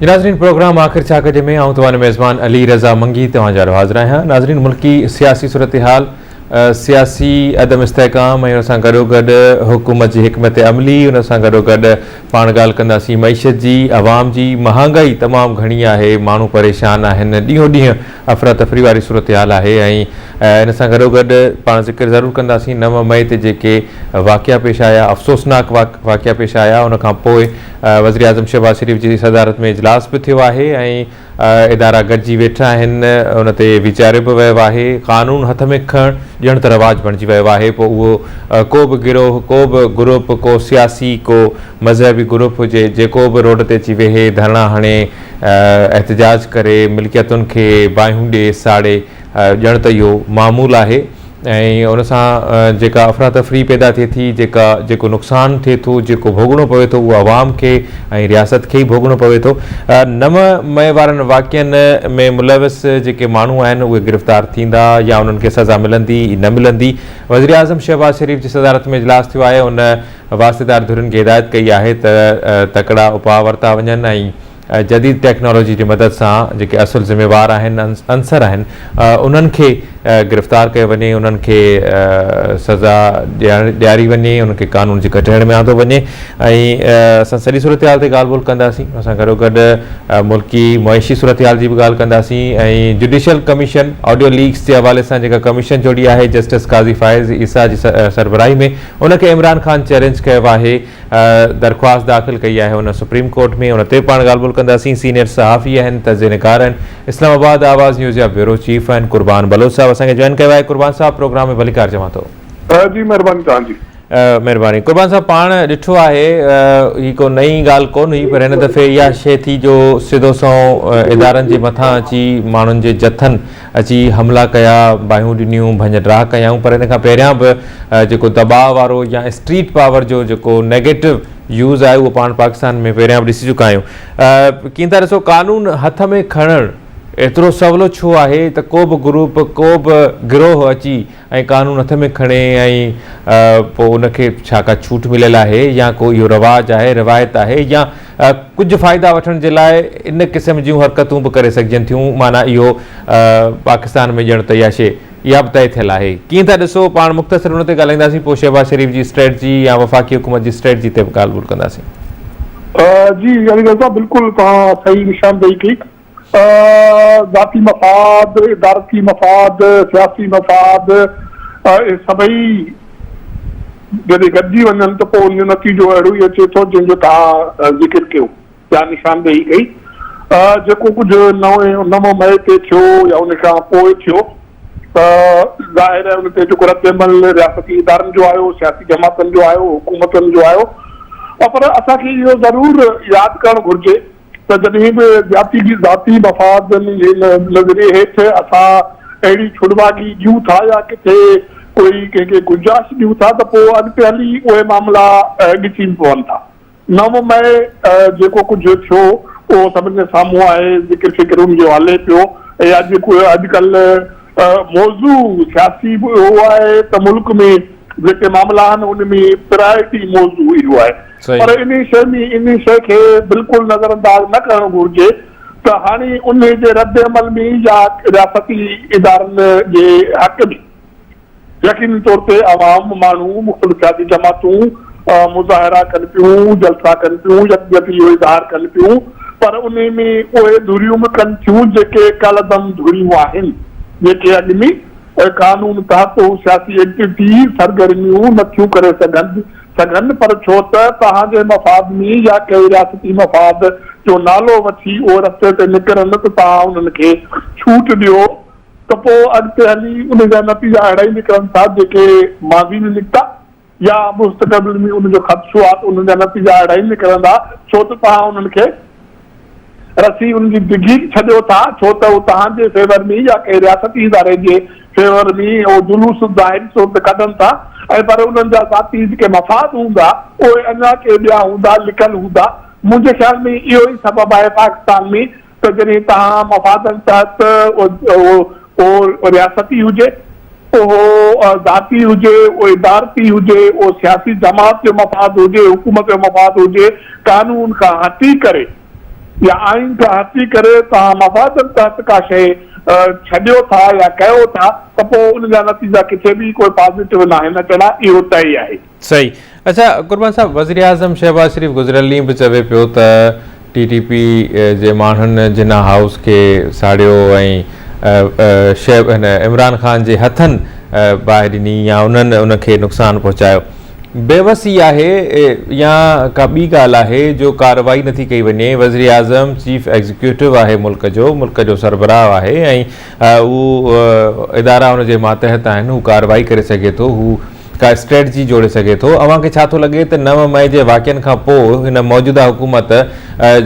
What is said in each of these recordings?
جي ناظرين پروگرام آخر ڇا ڪجي ۾ آئون توهان جو ميزبان علي رضا منگي توهان جي آڏو حاضر آهيان ناظرين ملڪي سياسي صورتحال سياسي عدم استحڪام ۽ ان سان گڏوگڏ حڪومت جي حڪمت عملي ان سان گڏوگڏ پاڻ ڳالهه ڪنداسين معيشت جي عوام جي مهانگائي تمام گهڻي آهي ماڻهو پريشان آهن ڏينهون ڏينهن افراتفري واري صورتحال آهي ۽ ان سان گڏوگڏ پاڻ ذڪر ضرور ڪنداسين 9 مئي تي جيڪي واقعا پيش آيا افسوسناڪ واقعا پيش آيا ان کان پوء وزيراعظم شهباز شريف جي صدارت ۾ اجلاس به ٿيو آهي ۽ ادارا گڏجي ويٺا آهن ان تي ويچاريو به ويو آهي قانون هٿ ۾ کڻڻ ڄڻ ته رواج بڻجي ويو آهي پوء اهو ڪو به گروهه ڪو به گروپ ڪو سياسي ڪو مذهبي گروپ هجي جيڪو به روڊ تي اچي ويهي ڌرڻا هڻي احتجاج ڪري ملڪيتن کي باهيون ڏي ساڙي ڄڻ ته اهو معمول آهي ۽ ان سان جيڪا افراتفري پيدا ٿئي ٿي جيڪا جيڪو نقصان ٿئي ٿو جيڪو ڀوڳڻو پوي ٿو اهو عوام کي ۽ رياست کي ئي ڀوڳڻو پوي ٿو. 9 مئي وارن واقعن ۾ ملوث جيڪي ماڻهو آهن اهي گرفتار ٿيندا يا انهن کي سزا ملندي نه ملندي وزيراعظم شهباز شريف جي صدارت ۾ اجلاس ٿيو آهي ان واسطيدار ڌرين کي هدايت ڪئي آهي ته تڪڙا اپاء ورتا وڃن ۽ جديد ٽيڪنالاجي جي مدد سان جيڪي اصل ذميوار آهن عنصر آهن انهن کي گرفتار ڪيو وڃي انهن کي سزا ڏياري وڃي انهن کي قانون جي ڪٽهڙي ۾ آندو وڃي ۽ اسان سڄي صورتحال تي ڳالهه ٻولهه ڪنداسين ان سان گڏو گڏ ملڪي معيشي صورتحال جي به ڳالهه ڪنداسين ۽ جڊيشل ڪميشن آڊيو ليڪس جي حوالي سان جيڪا ڪميشن جوڙي آهي جسٽس قاضي فائز عيسيٰ جي سربراهي ۾ ان کي عمران خان چئلينج ڪيو آهي درخواست داخل ڪئي آهي ان سپريم ڪورٽ ۾ ان تي پاڻ ڳالهه ٻولهه ڪنداسين سينيئر صحافي آهن تجزيه نگار آهن اسلام آباد آواز نيوز جا بيورو چيف آهن قربان بلوچ صاحب اسان کي جوائن ڪيو آهي قربان صاحب پروگرام ۾ ڀليڪار چوان ٿو. جي مهرباني توهان جي. مهرباني قربان صاحب پاڻ ڏٺو آهي هي ڪو نئين ڳالهه ڪونه هئي پر هن دفعي اها شيء ٿي جو سڌو سنئون ادارن جي مٿان اچي ماڻهن جي جٿن اچي حملا ڪيا، باهيون ڏنيون، ڀڃ ڊاهه ڪيائون پر ان کان پهريان به جيڪو دٻاء وارو يا اسٽريٽ پاور جو جيڪو نيگيٽو يوز آهي اهو پاڻ پاڪستان ۾ پهريان به ڏسي چڪا آهيون. ڪيئن ٿا ڏسو قانون هٿ ۾ کڻڻ ايترو سولو ڇو آهي ته ڪو به گروپ ڪو به گروهه اچي ۽ قانون هٿ ۾ کڻي ۽ پوء ان کي ڇا ڪا ڇوٽ مليل آهي يا ڪو اهو رواج آهي روايت آهي يا ڪجهه فائدا وٺڻ جي لاء ان قسم جون حرڪتون به ڪري سگهجن ٿيون معنيٰ اهو پاڪستان ۾ ڄڻ ته اها شيء اها به طئي ٿيل آهي. ڪيئن ٿا ڏسو پاڻ مختصر ان تي ڳالهائينداسين پوء شهباز شريف جي اسٽريٽجي يا وفاقي حڪومت جي اسٽريٽجي تي به ڳالهه ٻولهه ڪنداسين. جي علي رضا بلڪل توهان صحيح نشاندهي ڪئي. ذاتي مفاد، ادارتي مفاد، سياسي مفاد اهي سڀئي جڏهن گڏجي وڃن ته پوء ان جو نتيجو اهڙو ئي اچي ٿو جنهن جو توهان ذڪر ڪيو يا نشاندهي ڪئي. جيڪو ڪجهه 9 مئي تي ٿيو يا ان کان پوء ٿيو ته ظاهر آهي ان تي جيڪو رد عمل رياستي ادارن جو آيو، سياسي جماعتن جو آيو، حڪومتن جو آيو پر اسان کي اهو ضرور ياد ڪرڻ گهرجي ته جڏهن به ذاتي ذاتي مفادن جي نظريي هيٺ اسان اهڙي ڇڙواڳي ڏيون ٿا يا ڪٿي ڪوئي ڪنهن کي گنجائش ڏيون ٿا ته پوء اڳتي هلي اهي معاملا ڳچي ۾ پون ٿا. 9 مئي جيڪو ڪجهه ٿيو اهو سڀن جي سامهون آهي، ذڪر فڪر ان جو هلي پيو ۽ اڄ اڄڪلهه موضوع سياسي به اهو آهي ته ملڪ ۾ جيڪي معاملا آهن ان ۾ پرائرٽي موضوع اهو آهي. پر انهي شيء ۾ انهي شيء کي بلڪل نظر انداز نه ڪرڻ گهرجي ته هاڻي انهي جي رد عمل ۾ يا رياستي ادارن جي حق ۾ يقيني طور تي عوام، ماڻهو، مختلف سياسي جماعتون مظاهرا ڪن پيون، جلسا ڪن پيون، يڪجهتي جو اظهار ڪن پيون پر انهي ۾ اهي ڌريون به ڪن ٿيون جيڪي ڪالعدم ڌريون آهن جيڪي اڳ ۾ قانون تحت هو سياسي ايڪٽيوٽي، سرگرميون، نه ٿيون ڪري سگهن پر ڇو ته توهان جي مفاد ۾ يا ڪنهن رياستي مفاد جو نالو وٺي اهي رستي تي نڪرن ته توهان انهن کي ڇوٽ ڏيو ته پوء اڳتي هلي ان جا نتيجا اهڙا ئي نڪرن ٿا جيڪي ماضي ۾ نڪتا يا مستقبل ۾ ان جو خدشو آهي ته انهن جا نتيجا اهڙا ئي نڪرندا ڇو ته توهان انهن کي رسي ان جي ڊگهي ڇڏيو ٿا ڇو ته هو توهان جي فيور ۾ يا ڪنهن رياستي اداري جي فيور ۾ اهو جلوس ظاهري طور تي ڪڍن ٿا ۽ پر انهن جا ذاتي جيڪي مفاد هوندا اهي اڃا ڪي ٻيا هوندا لڪل هوندا منهنجي خيال ۾ اهو ئي سبب آهي پاڪستان ۾ ته جڏهن توهان مفادن تحت اهو رياستي هجي، اهو ذاتي هجي، اهو ادارتي هجي، اهو سياسي جماعت جو مفاد هجي، حڪومت جو مفاد هجي، قانون کان هٽي ڪري يا آئين کان هٽي ڪري توهان مفادن تحت ڪا شيء ڇڏيو ٿا يا ڪيو ٿا ته پوء ان جا نتيجا ڪٿي به ڪوئي پازيٽو ناهن اچڻا اهو طئي آهي. صحيح. اڇا قربان صاحب وزيراعظم شهباز شريف گذريل ڏينهن به چوي پيو ته ٽي ٽي پي جي ماڻهن جناح هائوس کي ساڙيو ۽ هن عمران خان جي هٿن باهه ڏني يا انهن ان کي نقصان پهچايو. بيوسي آهي يا ڪا ٻي ڳالهه آهي جو ڪارروائي نٿي ڪئي وڃي، وزيراعظم چيف ايگزيڪيوٽو آهي ملڪ جو، ملڪ جو سربراهه آهي ۽ هو ادارا ان جي ماتحت آهن، هو ڪارروائي ڪري سگهي ٿو، هو ڪا اسٽريٽجي جوڙي سگهي ٿو، اوهان کي ڇا ٿو لڳي ته 9 مئي جي واقعن کان پوء هن موجوده حڪومت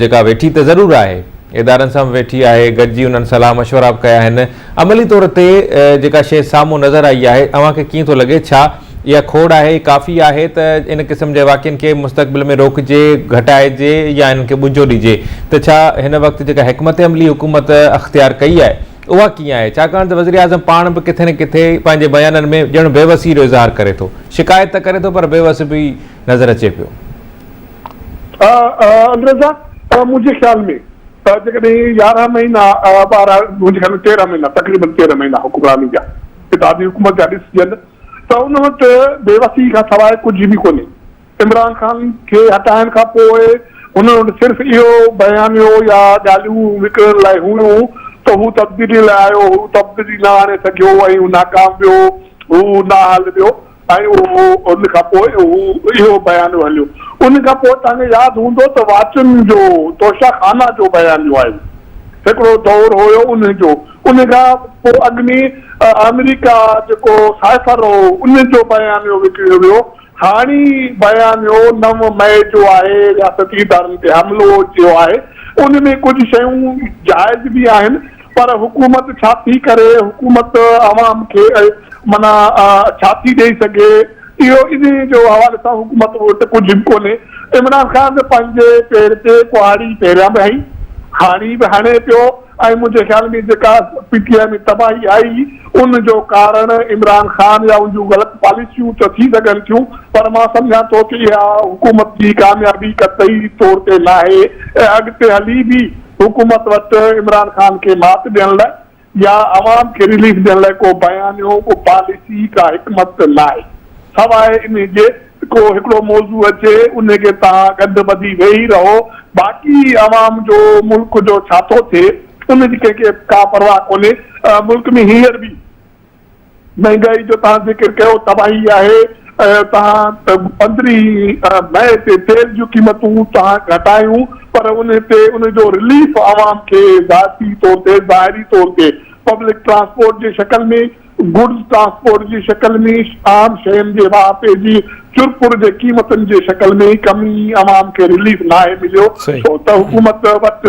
جيڪا ويٺي ته ضرور آهي، ادارن سان به ويٺي آهي، گڏجي انهن صلاح مشورا به ڪيا آهن، عملي طور تي جيڪا شيء سامهون نظر آئي آهي، اوهان کي ڪيئن ٿو لڳي؟ ڇا اها کوڙ آهي، ڪافي آهي ته ان قسم جي واقعن کي مستقبل ۾ روڪجي، گهٽائجي يا انهن کي ٻنجو ڏجي ته ڇا هن وقت جيڪا حڪمت عملي حڪومت اختيار ڪئي آهي، اها ڪيئن آهي؟ ڇاڪاڻ ته وزيراعظم پاڻ به ڪٿي نه ڪٿي پنهنجي بيانن ۾ ڄڻ بيوسي جو اظهار ڪري ٿو. شڪايت ته ڪري ٿو پر بيوس به نظر اچي پيو. علي رضا، منهنجي خيال ۾ جيڪڏهن 11 مهينا 12 منهنجي خيال ۾ 13 مهينا تقريبن 13 مهينا حڪمراني جا اتحادي حڪومت جا ڏسجن ته ان وٽ بيوسي کان سواء ڪجهه به ڪونهي. عمران خان کي هٽائڻ کان پوء هنن وٽ صرف اهو بيانيو يا ڳالهيون وڪڻڻ لاء هيون ته هو تبديلي لاء آيو، هو تبديلي نه آڻي سگهيو ۽ هو ناڪام ويو، هو نااهل ويو ۽ اهو ان کان پوء هو اهو بيانيو هليو. ان کان پوء توهان کي ياد هوندو ته واچن جو توشا خانا جو بيانيو آيو، هڪڙو دور هيو ان جو، ان کان پوء اڳ ۾ آمريڪا جيڪو سائفر هو ان جو بيانيو وڪڻيو ويو. هاڻي بيانيو 9 مئي جو آهي، رياستي ادارن تي حملو ٿيو آهي، ان ۾ ڪجهه شيون جائز به آهن پر حڪومت ڇا ٿي ڪري، حڪومت عوام کي معنيٰ ڇا ٿي ڏئي سگهي، اهو انهي جو حوالي سان حڪومت وٽ ڪجهه به ڪونهي. عمران خان پنهنجي پير تي ڪهاڙي پهريان به هنئي، هاڻي به هڻي پيو. ۽ منهنجي خيال ۾ جيڪا پي ٽي آء ۾ تباهي آئي ان جو ڪارڻ عمران خان يا ان جون غلط پاليسيون ته ٿي سگهن ٿيون پر مان سمجهان ٿو ته اها حڪومت جي ڪاميابي قطعي طور تي ناهي ۽ اڳتي هلي به حڪومت وٽ عمران خان کي مات ڏيڻ لاء يا عوام کي رليف ڏيڻ لاء ڪو بيانيو ڪو پاليسي ڪا حڪمت ناهي سواء انهي جي ڪو هڪڙو موضوع اچي انهي کي توهان ڳنڍ ٻڌي ويهي رهو باقي عوام جو ملڪ جو ڇا ٿو ٿئي ان جي ڪنهن کي ڪا پرواهه ڪونهي ملڪ ۾ هينئر به مهنگائي جو توهان ذڪر ڪيو تباهي آهي توهان 15 مئي تي تيل جون قيمتون توهان گهٽايون پر ان تي ان جو رليف عوام کي ذاتي طور تي ظاهري طور تي پبلڪ ٽرانسپورٽ جي شڪل ۾ گڊز ٽرانسپورٽ جي شڪل ۾ عام شين جي واهپي جي چرپر جي قيمتن جي شڪل ۾ ڪمي عوام کي رليف ناهي مليو ڇو ته حڪومت وٽ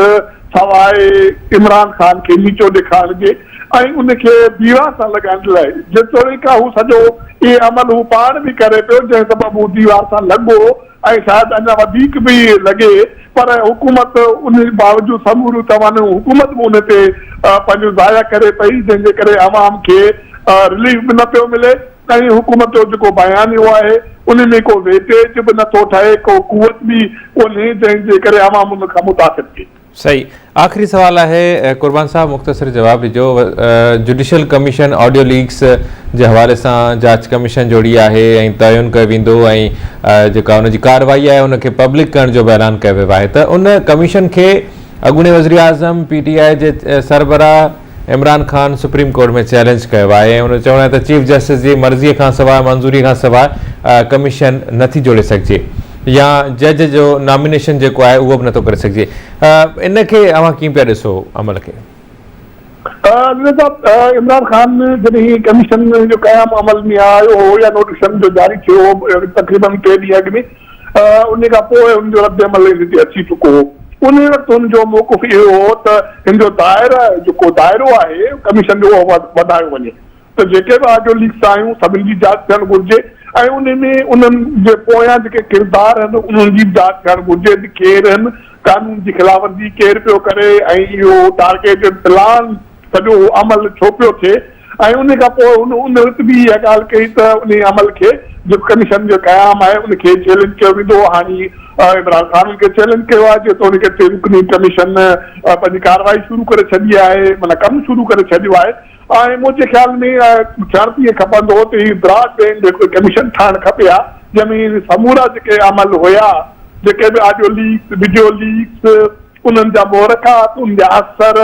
سواء عمران خان کي نيچو ڏيکارڻ جي ۽ ان کي ديوار سان لڳائڻ لاء جيتوڻيڪ هو سڄو اهي عمل هو پاڻ به ڪري پيو جنهن سبب هو ديوار سان لڳو ۽ شايد اڃا وڌيڪ به لڳي پر حڪومت ان باوجود سموريون توانايون حڪومت به ان تي پنهنجون ضايع ڪري پئي جنهن جي ڪري عوام کي رليف به نه پيو ملي ۽ حڪومت جو جيڪو بيانيو آهي ان ۾ ڪو ويٽيج به نه ٿو ٺهي ڪو قوت به ڪونهي جنهن جي ڪري عوام ان کان متاثر ٿئي. صحيح. آخري سوال آهي قربان صاحب مختصر جواب ڏجو جڊيشل ڪميشن آڊيو ليڪس جي حوالي سان جاچ ڪميشن جوڙي آهي ۽ تعين ڪيو ويندو ۽ جيڪا ان جي ڪارروائي آهي ان کي پبلڪ ڪرڻ جو به اعلان ڪيو ويو آهي ته ان ڪميشن کي اڳوڻي وزيراعظم پي ٽي آء جي سربراهه Imran Khan supreme court ۾ challenge ڪيو آهي ۽ ان جو چوڻ آهي ته چيف جسٽس جي مرضي کان سواء منظوري کان سواء ڪميشن نٿي جوڙي سگهجي يا جج جو نامينيشن جيڪو آهي اهو به نٿو ڪري سگهجي ان کي اوهان ڪيئن پيا ڏسو عمل کي؟ جنيد صاحب عمران خان جڏهن هي ڪميشن جو قيام عمل ۾ آيو هو يا نوٽيس جو جاري ٿيو هو تقريبن ٽي ڏينهن اڳ ۾ ان کان پوء ان جو رد عمل هن تي اچي چڪو هو ان وقت هن جو موقف اهو هو ته هن جو دائره جيڪو دائرو آهي ڪميشن جو اهو وڌايو وڃي ته جيڪي به آڊيو ليڪس آيون سڀني جي جاچ ٿيڻ گهرجي ۽ انهي ۾ انهن جي پويان جيڪي ڪردار آهن انهن جي به جاچ ٿيڻ گهرجي ته ڪير آهن قانون جي خلاف ورزي ڪير پيو ڪري ۽ اهو ٽارگيٽڊ پلان سڄو عمل ڇو پيو ٿئي ۽ انهي کان پوء هن ان وقت به اها ڳالهه ڪئي ته انهي عمل کي جيڪو ڪميشن جو قيام آهي ان کي چئلينج ڪيو ويندو هاڻي عمران خان ان کي چئلينج ڪيو آهي، جيتوڻيڪ ٽي رڪني ڪميشن پنهنجي ڪارروائي شروع ڪري ڇڏي آهي، معنيٰ ڪم شروع ڪري ڇڏيو آهي ۽ منهنجي خيال ۾ ٿيڻ ته ائين کپندو هو ته هي براڊ بينڊ هڪ ڪميشن ٺاهڻ کپي ها، جنهن ۾ سمورا جيڪي عمل هيا، جيڪي به آڊيو ليڪس، وڊيو ليڪس، انهن جا محرڪات، انهن جا اثر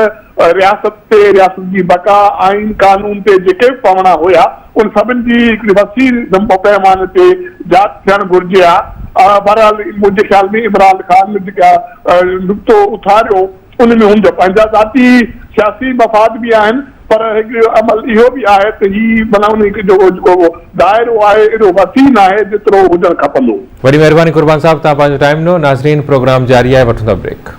رياست تي، رياست جي بقا، آئين قانون تي جيڪي به پوڻا هيا، ان سڀن جي هڪڙي وسيع پيماني تي جاچ ٿيڻ گهرجي ها. بهرحال منهنجي خيال ۾ عمران خان جيڪا نقطو اٿاريو ان ۾ هن جا پنهنجا ذاتي سياسي مفاد به آهن پر هڪ عمل اهو به آهي ته هي معنيٰ ان جو جيڪو دائرو آهي ايڏو وسيع ناهي جيترو هجڻ کپندو. وڏي مهرباني قربان صاحب توهان پنهنجو ٽائيم ڏنو ناظرين پروگرام جاري آهي وٺون ٿا بريڪ.